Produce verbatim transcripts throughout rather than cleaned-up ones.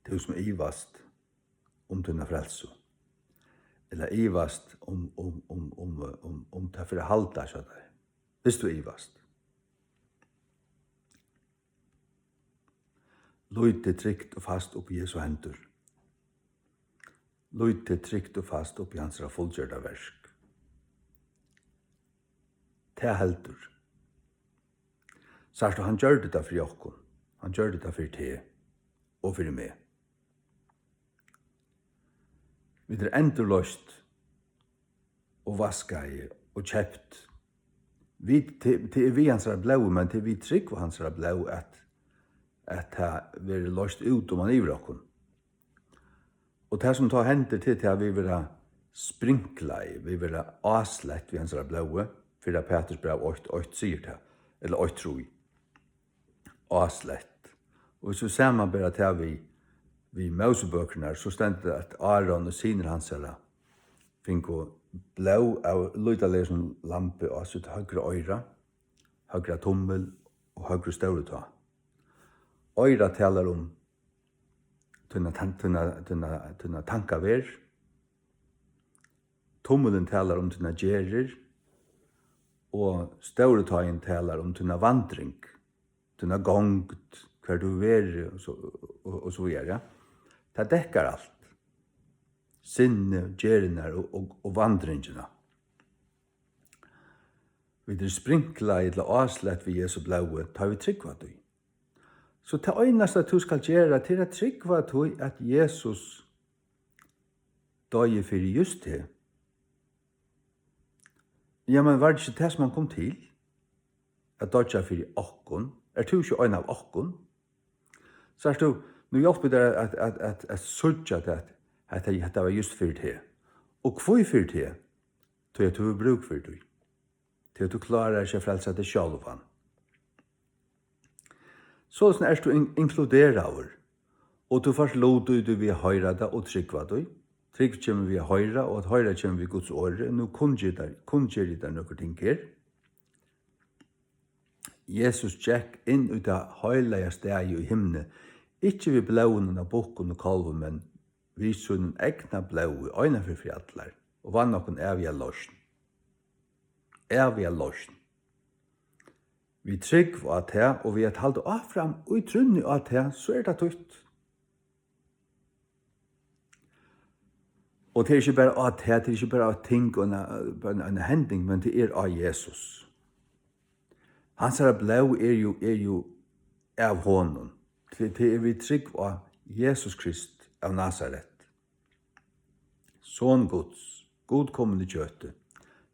Tú sum ivast um tína frelsu, ella ivast um, um, um, um, um, um tað fer at halda hjá tær, viss tú ivast. Lít teg trygt og fast upp í Jesu hendur. Lít teg trygt og fast upp í hansara fullgjørda verk. Tað heldur. Sært tú, hann gjørdi tað fyri okkum. Hann gjørdi tað fyri teg og fyri meg. Vit eru endurloyst og vaskaði og keypt. Vit, tað, tað er við hansara blóði, men tað er við trúgv á hansara blóð, at, at tað verður loyst út oman yvir okkum. Og tað, sum tá hendir, tað er tað, at vit verða sprinklaði, vit verða áslett við hansara blóði. Fyrra Peturs bræv eitt eitt sigur tað, ella eitt trý. Áslett. Og viss vit samanbera tað við, við Mósebøkurnar, so stendur, at Áron og synir hansara fingu blóð av lýtalistum lambi á sítt høgra oyra, høgra tummil og høgru stórutá. Oyra talar um tína tan-, tína, tína, tína tankaverð. Tummilin talar um tínar gerðir, og stórutáin talar um tína vandring, tína gongd, hvar tú verður, og so, og, og so víðari, ja. Tað dekkar alt. Sinnið, gerðirnar og, og, og vandringina. Vit eru sprinklað ella áslett við Jesu blóði, tá vit trúgva tí. So tað einasta, tú skalt gera, tað er at trúgva tí, at Jesus doyði fyri júst teg. Ja, men var tað ikki tað, sum hann kom til? At doyggja fyri okkum? Ert tú ikki ein av okkum? Sært tú, nú hjálpi tær at, at, at, at síggja tað, at hetta, hetta var júst fyri teg. Og hví fyri teg? Tí at tú hevur brúk fyri tí. Tí at tú klárar ikki at frelsa teg sjálvan. Soleiðis ert tú in-, inkluderaður, og tú fært lut í tí við at hoyra tað og trúgva tí. Trúgv kemur við at hoyra, og at hoyra kemur við Guds orði. Nú kunngeri eg tær, kunngeri eg tær nøkur ting her. Jesus gekk inn í tað heilaga staðið í himni, ikki við blóðinum av bukkum og kálvum, men við sínum egna blóði, eina ferð fyri allar, og vann okkum æviga loysn. Æviga loysn. Við trúgv á tað, og við at halda áfram í trúnni á tað, so er tað títt. Og tað er ikki bara á tað, tað er ikki bara á ting og eina, bara eina, eina hending, men tað er á Jesus. Hansara blóð er jú, er jú av honum. Tað, tað er við trúgv á Jesus Krist av Nasaret. Son Guds, Gud komin í kjøti,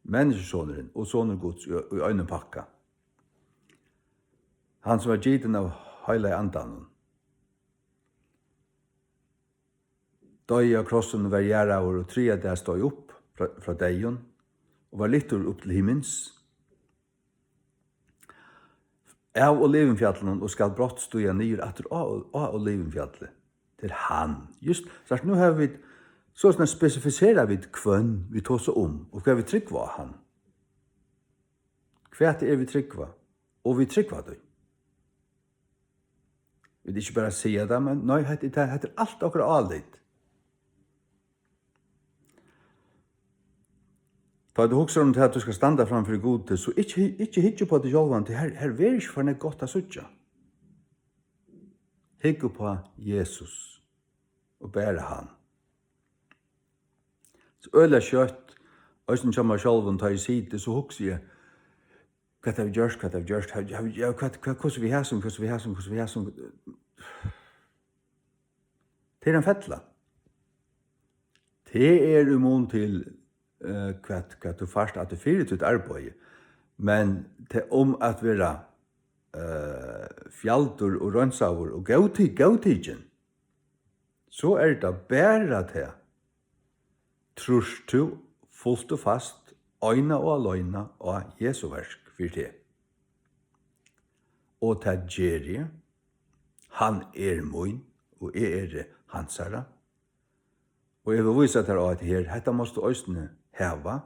Menniskjusonurin og Sonur Guds í, í einum pakka. Hann, sum var gitin av Heilaga Andanum, doyði á krossinum, var jarðaður og triðja dag stóð upp frá, frá deyðum og var lyftur upp til himins. Av Olivinfjallinum og skal brátt stíga niður aftur á, á Olivinfjallið. Tað er hann. Júst, sært, nú hava vit, soleiðis spesifiserar vit, hvønn vit tosa um, og hvat vit trúgva á hann. Hvat er vit trúgva? Og vit trúgva tí. Vit ikki bara siga tað, men nei, hetta, hetta, hetta er alt okkara álit. Tá tú hugsar um tað, at tú skal standa fram fyri Gudi, so ikki, ikki hyggja upp á teg sjálvan, tí her, her verður ikki for nógv gott at síggja. Hygg upp á Jesus og bara hann. So øgiliga skjótt, eisini hjá mær sjálvum, tá eg siti, so hugsi eg, hvat havi eg gjørt, hvat havi eg gjørt, havi, havi, ja, hvat, hvat, hvussu við hasum, hvussu við hasum, hvussu við hasum. Tað er ein fella. Tað er í mun til, eh, hvat, hvat tú fært aftur fyri títt arbeiði. Men tað um at vera, eh, fjaldur og reinsaður og góðti-, góðtikin, so er tað bara tað. Trýrt tú fult og fast eina og aleina á Jesu verk fyri teg? Og tað geri eg. Hann er mín, og eg eri hansara. Og eg vil vísa tær á hetta her. Hetta mást tú eisini hava.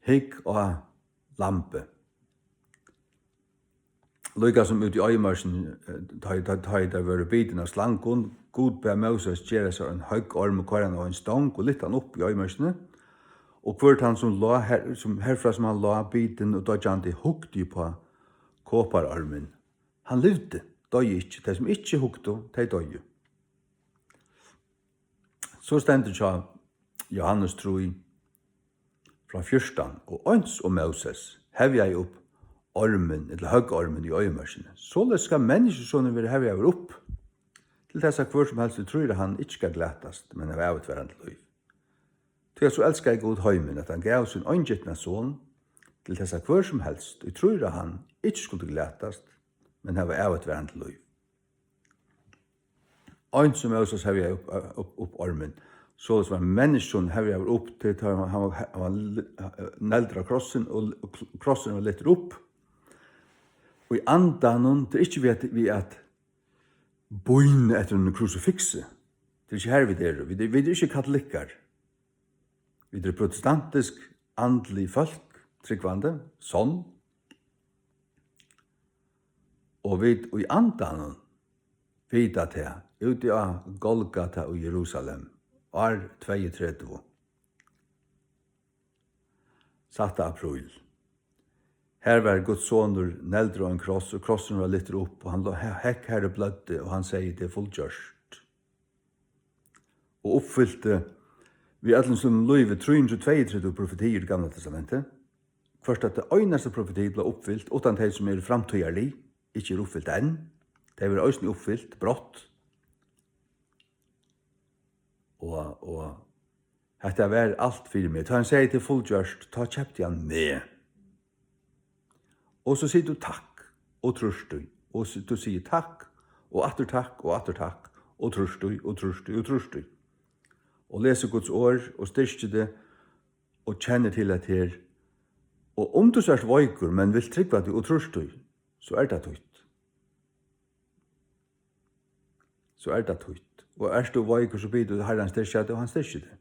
Hygg á lambið. líka sum úti í oyðimørkini, eh, tá ið, tá, tá ið teir vóru bitin av slangum, Gud bað Móses gera sær ein høggorm og koyra hann á ein stong og lyfta hann upp í oyðimørkini, og hvør tann, sum lá her, sum herfrá sum hann lá bitin og doyggjandi, hugdi upp á koparormin, hann livdi, doyði ikki. Tey, sum ikki hugdu, tey doyðu. So stendur hjá Jóhannes trý, frá fjúrtan: "Og eins og Móses hevjaði upp ormin, ella høggormin í oyðimørkini, soleiðis skal Menniskjusonurin verða hevjaður upp, til tess at hvør sum helst, ið trýr á hann, ikki skal glatast, men hava ævigtvarandi lív. Tí at so elskaði Gud heimin, at hann gav sín eingitna son, til tess at hvør sum helst, ið trýr á hann, ikki skuldi glatast, men hava ævigtvarandi lív." Eins og Móses hevjaði upp, upp, upp ormin, soleiðis var Menniskjusonurin hevjaður upp, til tá hann var, hann var negldur á krossin, og, og krossurin var lyftur upp. Og í andanum, tað er ikki við at, við at bína eftir einum krusifiksi. Tað er ikki har, vit eru. Vit, vit eru ikki katolikkar. Vit eru protestantisk, andlig fólk, trúgvandi, sonn. Og vit í andanum vita tað, úti á Golgata í Jerusalem, ár tveyogtretivu, sætta apríl. Har var Guds sonur negldur á ein kross, og krossurin var lyftur upp, og hann lá, he-, hekk har og bløddi, og hann segði: "Tað er fullgjørt." Og uppfylti við øllum sínum lívi trý hundrað og tveyogtretivu profetiir í Gamla Testamenti. Hvørt at tað einasta profeti bleiv uppfylt, uttan tey, sum eru framtíðarlig, ikki eru uppfylt enn. Tey verða eisini uppfylt brátt. Og, og hetta var alt fyri meg. Tá hann segði: "Tað er fullgjørt", tá keypti hann meg. Og so sigur tú takk og trýrt í, og s-, tú sigur takk og aftur takk og aftur takk og trýrt í og trýrt í og trýrt í, og lesur Guds orð og styrkir teg og kennir til at her, og um tú sært veikur, men vilt trúgva tí og trýrt í, so er tað títt. So er tað títt. Og ert tú veikur, so biður tú Harran styrkja teg, og hann styrkir teg.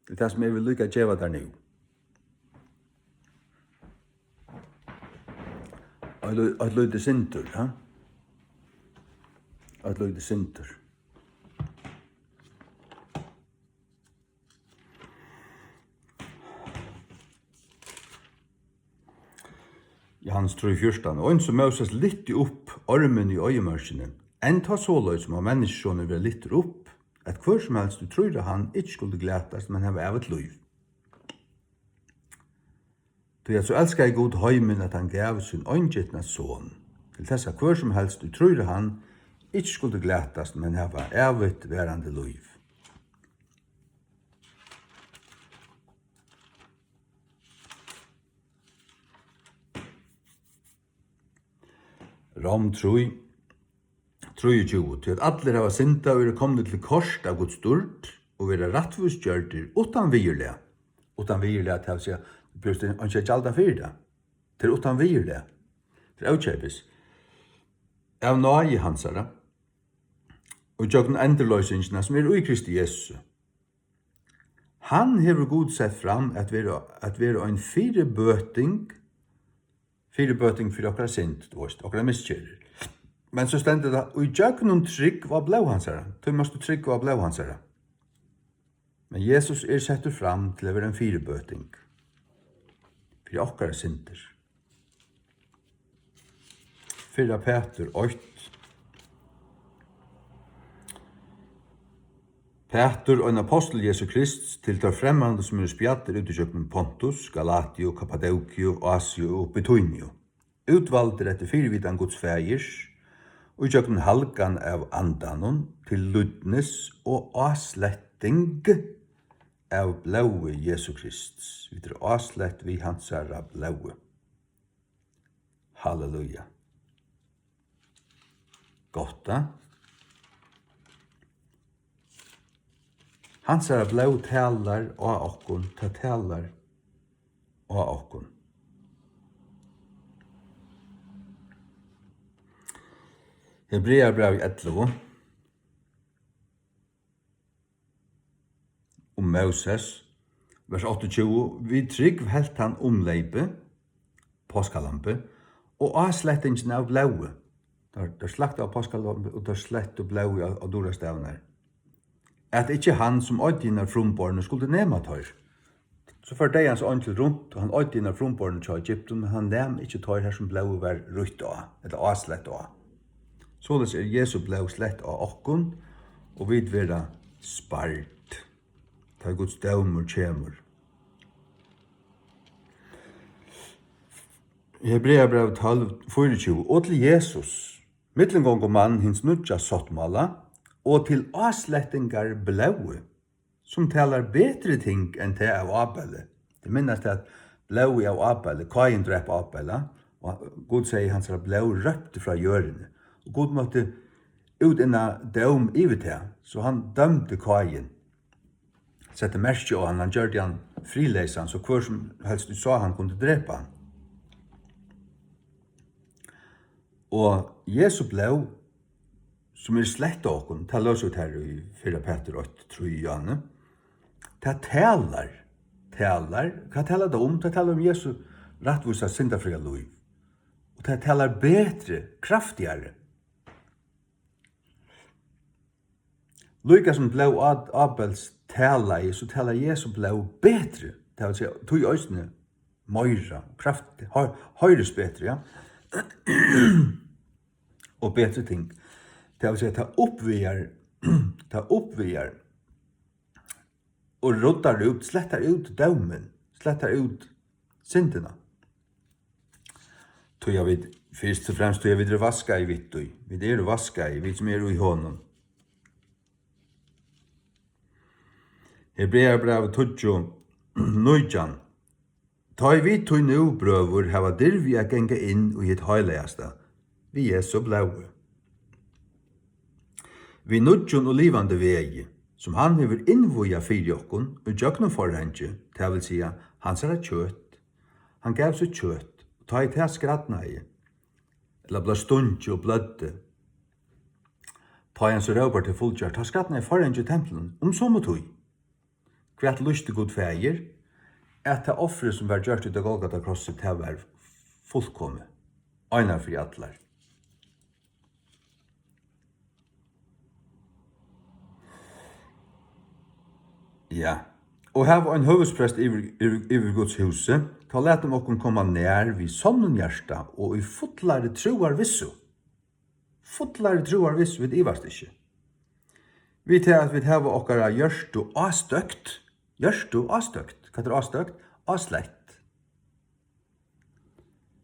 Tað er tað, sum eg vil líka geva tær nú. Eitt lí-, eitt lítið sindur, ja? Eitt lítið sindur. Jóhannes trý fjúrtan: "Og eins og Móses lyfti upp ormin í oyðimørkini, enn tá soleiðis má Menniskjusonur verða lyftur upp, at hvør sum helst, ið trýr á hann, ikki skuldi glatast, men hava ævigt lív. Tí at so elskaði Gud heimin, at hann gav sín eingitna son, til tess at hvør sum helst, ið trýr á hann, ikki skuldi glatast, men hava ævigt varandi lív." Rom trý, trýogtjúgu: "Tí at allir hava syndað og eru komnir til kort av Guds dýrd, og verða rættvísgjørdir uttan viðurlag." Uttan viðurlag, tað vil siga, tú brúkst einki at gjalda fyri tað. Tað er uttan viðurlag. Tað er ókeypis. "Av náði hansara, og gjøgnum endurloysingina, sum er í Kristi Jesusi. Hann hevur Gud sett fram at vera, at vera ein fyribøting," fyribøting fyri okkara synd, tú veist, okkara misgerðir. Men so stendur tað: "Í gjøgnum trúgv á blóð hansara." Tí mást tú trúgva á blóð hansara. Men Jesus er settur fram til at vera ein fyribøting fyri okkara syndir. Fyrra Pætur eitt. Pætur, ein apostul Jesu Krists, til teir fremmandu, sum eru spjaddir út ígjøgnum Pontus, Galatiu, Kappadókiu, Asiu og Bityniu, útvaldir eftir fyrivitan Guds Faðirs, og ígjøgnum halgan av Andanum, til lýdnis og ásletting av blóði Jesu Krists. Vit eru áslett við hansara blóði. Halleluja. Gott, eh? Hansara blóð talar á okkum, tað talar á okkum. Hebreabrævið ellivu. Um Móses, vers áttaogtjúgu: "Við trúgv helt hann umleypið, páskalambið, Og áslettingin av blóði. Teir, teir slaktaðu á páskalammið, og teir slettu blóðið á, á durastavnar. At ikki hann, sum oyddi hinar frumbornu, skuldi nema teir. So fór deyðans eingil runt, og hann oyddi hinar frumbornu hjá Egyptum, men hann nam ikki teir, har sum blóðið var rutt á, ella áslett á. Soleiðis er Jesu blóð slett á okkum, og vit verða spard, tá Guds dómur kemur. Hebreabræv tólv fýraogtjúgu: Og til Jesus, millumgongumann hins nýggja sáttmála, og til áslettingar blóði, sum talar betri ting enn tað av Abeli. Tit minnast, at blóðið av Abeli, Káin drap Abel, og Gud segði, hansara blóð rópti frá jørðini. Og Gud mátti útinna dóm yvir tað, so hann dømdi Káin, setti merki á hann, hann gjørdi hann friðleysan, so hvør sum helst sá hann, kundi drepa hann. Og Jesu blóð, sum er slett á okkum, tað lesa vit har í fyrra Pætur eitt trý, Johanne, tað talar, talar, hvat talar tað um? Tað talar um Jesu rættvísa, syndafría lív. Og tað talar betri, kraftigari. Líka sum blóð Ab-, Abels talaði, so talar Jesu blóð betri. Tað vil siga, tí eisini meira, kraftig, hoy-, hoyrist betri, ja. Og betri ting. Tað vil siga, tað uppvigar, tað uppvigar og ruddar út, slettar út dómin, slettar út syndina. Tí at vit, fyrst og fremst, tí at vit eru vaskaði við tí. Vit eru vaskaði, vit sum eru í honum. Hebreabrævið tíggju nítjan. Tá ið vit tí nú, brøður, hava dirvi at ganga inn í hitt heilagasta við Jesu blóði, við nýggjum og livandi vegi, sum hann hevur innvígað fyri okkum í gjøgnum forhangið, tað vil siga, hansara kjøt. Hann gav sítt kjøt, og tá ið tað skrædnaði, ella bleiv stungið og bløddi, tá ið hann so rópar til fullgjørt, tá skrædnaði forhangið í templinum um somu tíð. Hvat lýsti Gud Faðir? At tað ofrið, sum var gjørt út á Golgata krossi, tað var fullkomið, einar fyri allar. Ja. Og hava ein høvuðsprest yvir, yvir, yvir Guds húsi, tá latum okkum koma nær við sonnum hjarta og í fullari trúarvissu. Fullari trúarvissu, vit ivast ikki. Við tað, at vit hava okkara hjørtu ástøkt. Hjørtu ástøkt. Hvat er ástøkt? Áslett.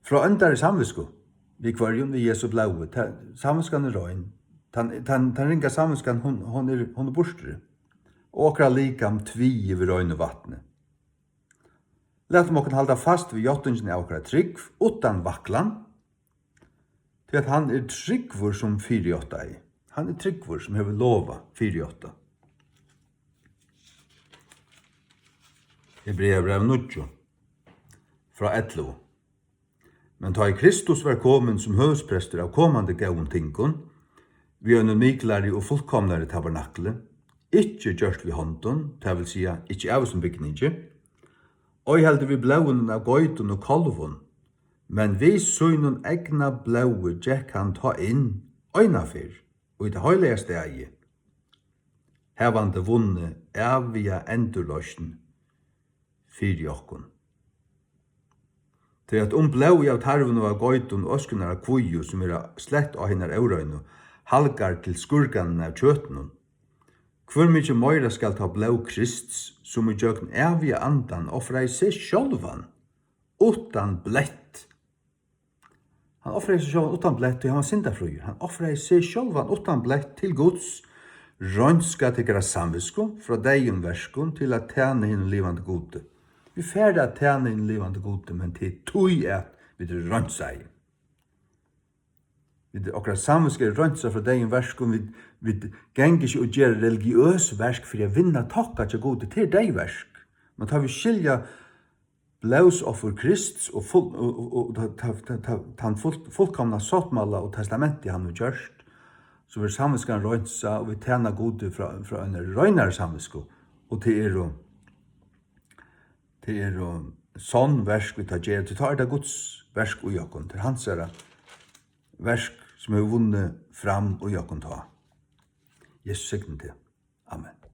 Frá óndari samvitsku, við hvørjum? Við Jesu blóði. Ta-, samvitskan er rein. Tann, tann, tann ringa samvitskan, hon, hon er, hon er burturi. Og okkara likam tvigið við reinu vatni. Latum okkum halda fast við játtingina av okkara trúgv, uttan vaklan, tí at hann er trúgvur, sum fyrijáttaði. Hann er trúgvur, sum hevur lovað, fyrijáttað. Hebreabræv níggju, frá ellivu. Men tá ið Kristus var komin sum høvuðsprestur av komandi góðum tingum, við einum miklari og fullkomnari tabernakli, ikki gjørt við hondum, tað vil siga, ikki av hesum bygningi, ei heldur við blóðinum av geitum og kálvum, men við sínum egna blóði gekk hann tá inn eina ferð í tað heilaga staðið, havandi vunnið æviga endurloysn fyri okkum. Tí at um blóðið av tarvum og av geitum og øskunnar av kvígu, sum er slett á hinar óreinu, halgar til skírganina av kjøtinum, hvør mikið meira skal tá blóð Krists, sum ígjøgnum æviga Andan ofraði seg sjálvan uttan blett, Hann ofraði seg sjálvan uttan blett, tí hann var syndafríur. Hann ofraði seg sjálvan uttan blett til Guds, reinska tykkara samvitsku frá deyðum verkum til at tæna hinum livandi Gudi. Vit fara at tæna hinum livandi Gudi, men tað er tí, at vit eru reinsaði. Vit, okkara samvitska er reinsað frá deyðum verkum. Vit, vit ganga ikki og gera religiøs verk fyri at vinna tokka hjá Gudi. Tað er deyð verk. Men tá vit skilja blóðsoffur Krists og full-, og, og, og ta, ta, ta, ta, tann full-, fullkomna sáttmála og testamentið, hann hevur gjørt, so verður samvitskan reinsað, og vit tæna Gudi frá, frá eini reinari samvitsku, og tað eru, tað eru sonn verk, vit tá gera, tí tá er tað Guds verk í okkum. Tað er hansara verk, sum hevur vunnið fram í okkum tá. Jesus signi teg. Amen.